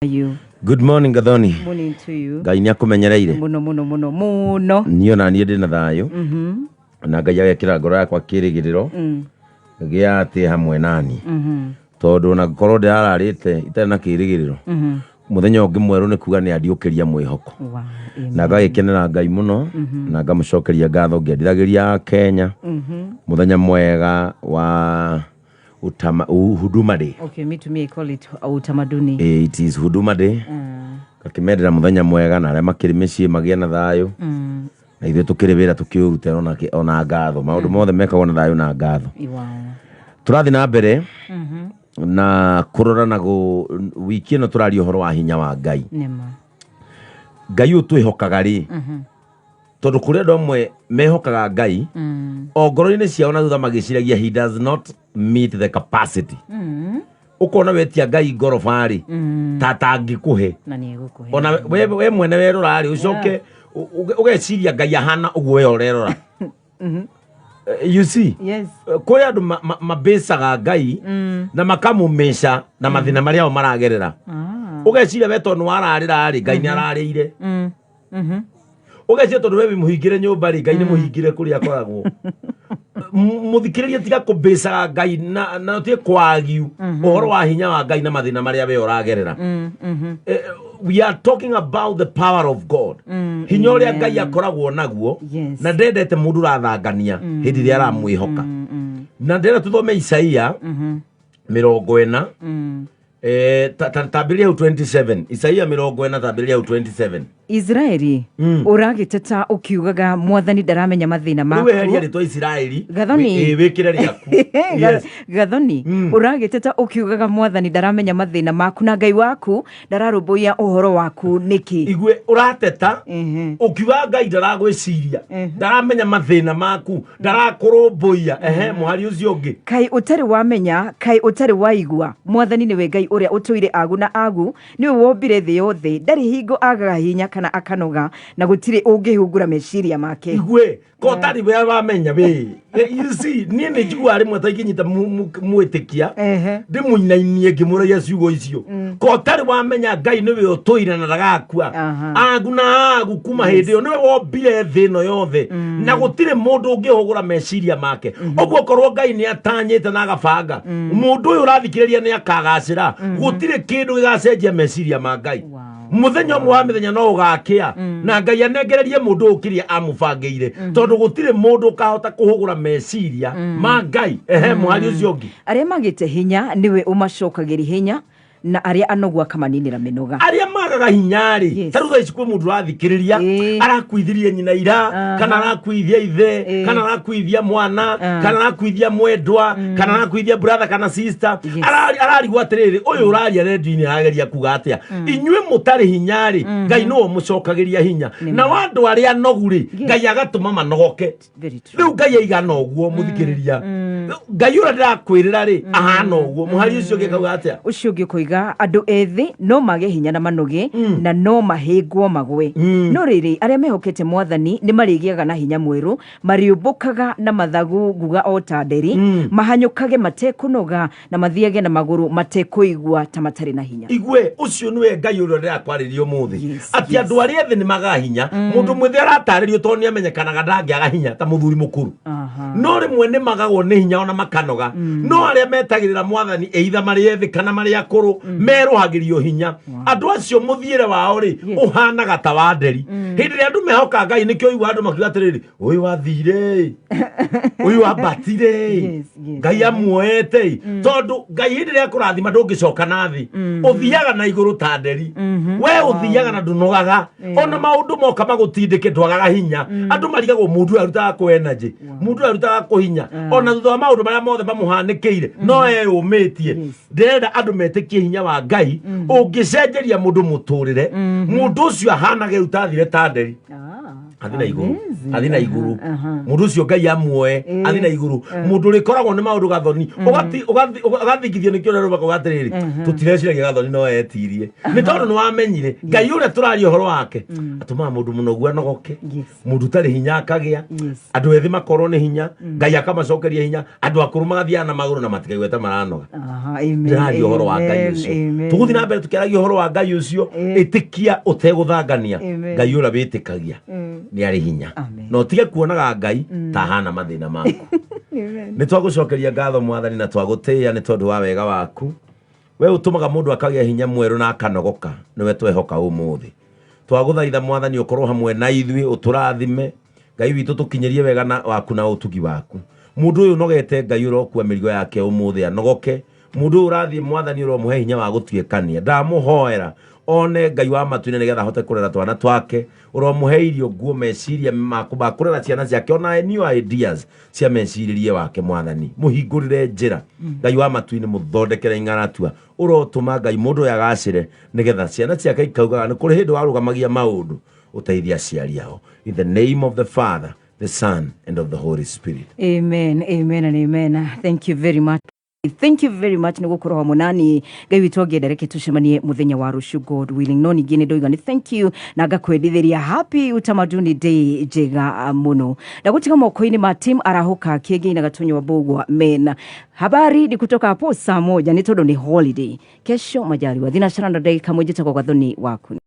You? Good morning, Gathoni. Morning to you. Ngai nĩ akũmenyereire. Muno muno muno muno. Niĩ ona niĩ ndĩ na thayũ na Ngai agekĩra ngoro yakwa kĩrĩgĩrĩro gĩa atĩ hamwe nani, tondũ ona ngorwo ndĩrararĩte itarĩ na kĩrĩgĩrĩro, mũthenya ũngĩ mwerũ nĩ kuga nĩ andiũkĩria mwĩhoko. Amen. Na ngagĩkenera Ngai mũno na ngamũcokeria ngatho ngĩendithagĩria Kenya mũthenya mwega wa Huduma Day. Okay, me to me I call it utamaduni. It is Huduma Day. Ngakĩmendera mũthenya mwega na arĩa makĩrĩ mĩciĩ magĩe na thayũ, na ithuĩ tũkĩrĩ wĩra tũkĩũrute ona ngatho. Maũndũ mothe mekagwo na thayũ na ngatho. Tũrathiĩ na mbere na kũrora na wiki ĩno tũraria ũhoro wa hinya wa Ngai. Nĩma. Ngai ũyũ twĩhokaga rĩ, tondũ kũrĩ andũ amwe mehokaga Ngai o ngoro-inĩ ciao na thutha magĩciragia he does not meet the capacity. Ũkona wetia Ngai ngoroba rĩ, ta tangĩkũhe. Na nĩ egũkũhe. Ona we mwene werora rĩ, ũcoke ũgeciria Ngai ahana ũguo we ũrerora. You see? Yes. Kũrĩ andũ mabĩcaga Ngai na makamũmĩca na mathĩna marĩa o maragerera. Ũgeciria we tondũ wararĩra rĩ, Ngai nĩ ararĩire. Ũgeciria tondũ we wĩ mũhingĩre nyũmba rĩ, Ngai nĩ mũhingĩre kũrĩa akoragwo. Mũthikĩrĩria, tiga kũmbĩcaga Ngai na ũtige kwagiu ũhoro wa hinya wa Ngai na mathĩna marĩa we ũragerera. We are talking about the power of God, hinya ũrĩa Ngai akoragwo naguo, na ndendete mũndũ ũrathangania hĩndĩ ĩrĩa aramwĩhoka. Na ndĩrenda tũthome Isaia 40. Tambĩrĩria hau 27. Isaia 40, tambĩrĩria hau 27. Israeli, ũragĩteta ũkiugaga Mwathani ndaramenya mathĩna Rĩu maku. weheria rĩtwa Isiraeli. Gathoni. Wĩkĩre rĩaku. Yes. Gathoni, ũragĩteta ũkiugaga Mwathani ndaramenya mathĩna maku na Ngai waku ndararũmbũiya ũhoro waku nĩkĩ? Igue, ũrateta ũkiuga Ngai ndaragwĩciria, ndaramenya mathĩna maku, ndarakũrũmbũiya. Ehe, mũhari ũcio ũngĩ. Kaĩ ũtarĩ wamenya? Kaĩ ũtarĩ waigua? Mwathani nĩwe Ngai ũrĩa ũtũire agu na agu, nĩwe wombire thĩ yothe. Ndarĩ hingo agaga hinya kana akanoga, na gũtirĩ ũngĩhungura meciria make. Igue, ko ũtarĩ we wamenya we. You see, niĩ nĩ njiguaga rĩmwe ta ingĩnyita mwĩtĩkia ndĩmũinainie ngĩmũragia ciugo icio, ko ũtarĩ wamenya Ngai nĩwe ũtũire na ndagakua, agu na agu kuma hĩndĩ ĩyo, nĩwe wombire thĩ ĩno yothe na gũtirĩ mũndũ ũngĩhũgũra meciria make. Ũguo korwo Ngai nĩ atanyĩte na agabanga mũndũ ũyũ ũrathikĩrĩria nĩ akagacĩra, gũtirĩ kĩndũ gĩgacenjia meciria ma Ngai. Mũthenya ũmwe wa mĩthenya no ũgakĩa na Ngai anengererie mũndũ ũyũ kĩrĩa amũbangĩire, tondũ gũtirĩ mũndũ ũkahota kũhũgũra meciria ma Ngai. Ehe, mũhari ũcio ũngĩ. Arĩa magĩte hinya nĩwe ũmacokagĩria hinya, na arĩa anogu akamaninĩra mĩnoga. Arĩa magaga hinya rĩ, ta rĩu thaa ici kwĩ mũndũ ũrathikĩrĩria, arakuithirie nyina ira, kana arakuithia ithe, kana arakuithia mwana, kana arakuithia mwendwa, kana arakuithia brother kana sister. Ararigwo atĩrĩrĩ, ũyũ ũraria redio-inĩ arageria kuga atĩa? Inyuĩ mũtarĩ hinya rĩ, Ngai nĩwe ũmũcokagĩria hinya, nao andũ arĩa anogu rĩ, Ngai agatũma manogoke. Very true. Rĩu Ngai aigana ũguo, mũthikĩrĩria. Ngai ũrĩa ndĩrakwĩrĩra rĩ, ahana ũguo. Mũhari ũcio ũngĩ kauga atĩa? Ũcio ũngĩ ũkoiga andũ ethĩ no mage hinya na manoge, na no mahĩngwo magwe, no rĩrĩ, arĩa mehokete Mwathani nĩ marĩgĩaga na hinya mwerũ, marĩũmbũkaga na mathagu nguga o ta nderi, mahanyũkage matekũnoga na mathiage na magũrũ matekũigua ta matarĩ na hinya. Igue, ũcio nĩwe Ngai ũrĩa ndĩrakwarĩria ũmũthĩ, atĩ andũ arĩa ethĩ nĩ magaga hinya. Mũndũ mwĩthĩ aratarĩrio tondũ nĩ amenyekanaga ndangĩaga hinya ta mũthuri mũkũrũ, no rĩmwe nĩ magagwo nĩ hinya ona makanoga. No arĩa metagĩrĩra Mwathani, either marĩ ethĩ kana marĩ akũrũ, merũhagĩrio hinya. Andũ acio mũthiĩre wao rĩ, ũhanaga ta wa nderi. Hĩndĩ ĩrĩa andũ mehoka Ngai, nĩkĩo igua andũ makiuga atĩrĩrĩ, ũyũ wathire, ũyũ ambatire, Ngai amuoete. Tondũ Ngai hĩndĩ ĩrĩa akũrathima, ndũngĩcoka na thĩ, ũthiaga na igũrũ ta nderi. We ũthiaga na ndũnogaga, ona maũndũ moka magũtindĩke, ndwagaga hinya. Andũ marigagwo, mũndũ ũyũ arutaga kũ energy, mũndũ ũyũ arutaga kũ hinya, ona thutha wa maũndũ marĩa mothe mamũhanĩkĩire no eyũmĩtie? Ndĩrenda andũ metĩkie hinya wa Ngai ũngĩcenjeria mũndũ mũtũrĩre, mũndũ ũcio ahanage rĩu tathire ta nderi. Athi na igũrũ. Amazing. Athi na igũrũ. Aha. Mũndũ ũcio Ngai amuoe athi na igũrũ. Mũndũ ũrĩkoragwo nĩ maũndũ Gathoni ũgathingithio nĩ kĩũrĩa rũbaka atĩrĩrĩ, tũtireciragia Gathoni no etirie, nĩ tondũ nĩ wamenyire Ngai ũrĩa tũraria ũhoro wake atũmaga mũndũ mũnogu anogoke, mũndũ ũtarĩ hinya akagĩa, andũ ethĩ makorwo nĩ hinya, Ngai akamacokeria hinya, andũ akũrũ magathiaga na magũrũ na matikaigua ta maranoga. Aha, amen. Ndĩraria ũhoro wa Ngai Amen, ũcio. amen. Tũgũthiĩ na mbere tũkĩaragia ũhoro wa Ngai ũcio. Ĩtĩkia ũtegũthangania. Amen. Ngai ũrĩa wĩtĩkagia nĩ arĩ hinya. Amen. Na ũtige kuonaga Ngai ta ahana mathĩna maku. Amen. Nĩ twagũcokeria ngatho, Mwathani, na twagũtĩĩa nĩ tondũ wa wega waku. We ũtũmaga mũndũ akagĩa hinya mwerũ na akanogoka, nĩwe twehoka ũmũthĩ. Twagũthaitha, Mwathani, ũkorwo hamwe na ithuĩ, ũtũrathime, Ngai witũ, tũkinyĩrie wega na waku na ũtugi waku. Mũndũ ũyũ ũnogete, Ngai, ũrokua mĩrigo yake ũmũthĩ anogoke. Mũndũ ũyũ ũrathiĩ, Mwathani, ũromũhe hinya wa gũtuĩkania. Ndamũhoera one Ngai wa matu-inĩ nĩgetha ahote kũrera twana twake. Ũromũhe irio, nguo, meciria ma kũrera ciana ciake, ona new ideas cia mecirĩrie wake. Mwathani, mũhingũrĩre njĩra. Ngai wa matu-inĩ, mũthondekere ing'aratua. Ũrotũma, Ngai, mũndũ ũyũ agacĩre nĩgetha ciana ciake ikaugaga nĩ kũrĩ hĩndĩ warũgamagia maũndũ ũteithia aciari ao. In the name of the Father, the Son and of the Holy Spirit. Amen, amen and amen. Thank you very much. Thank you very much nĩ gũkorwo hamwe nani. Ngai witũ angĩenda, reke tũcemanie mũthenya wa rũciũ, God willing. No ningĩ nĩ ndoiga nĩ thank you na ngakwendithĩria happy Utamaduni Day njega mũno. Ndagũtiga moko-inĩ ma team Arahũka Kĩngĩ na Gatonyo wa Mbũgua men. Habari ni kutoka hapo saa 1 nĩ tondũ nĩ holiday kesho, majaliwa thinacara na ndagĩka 1. Njĩtagwo Gathoni waku.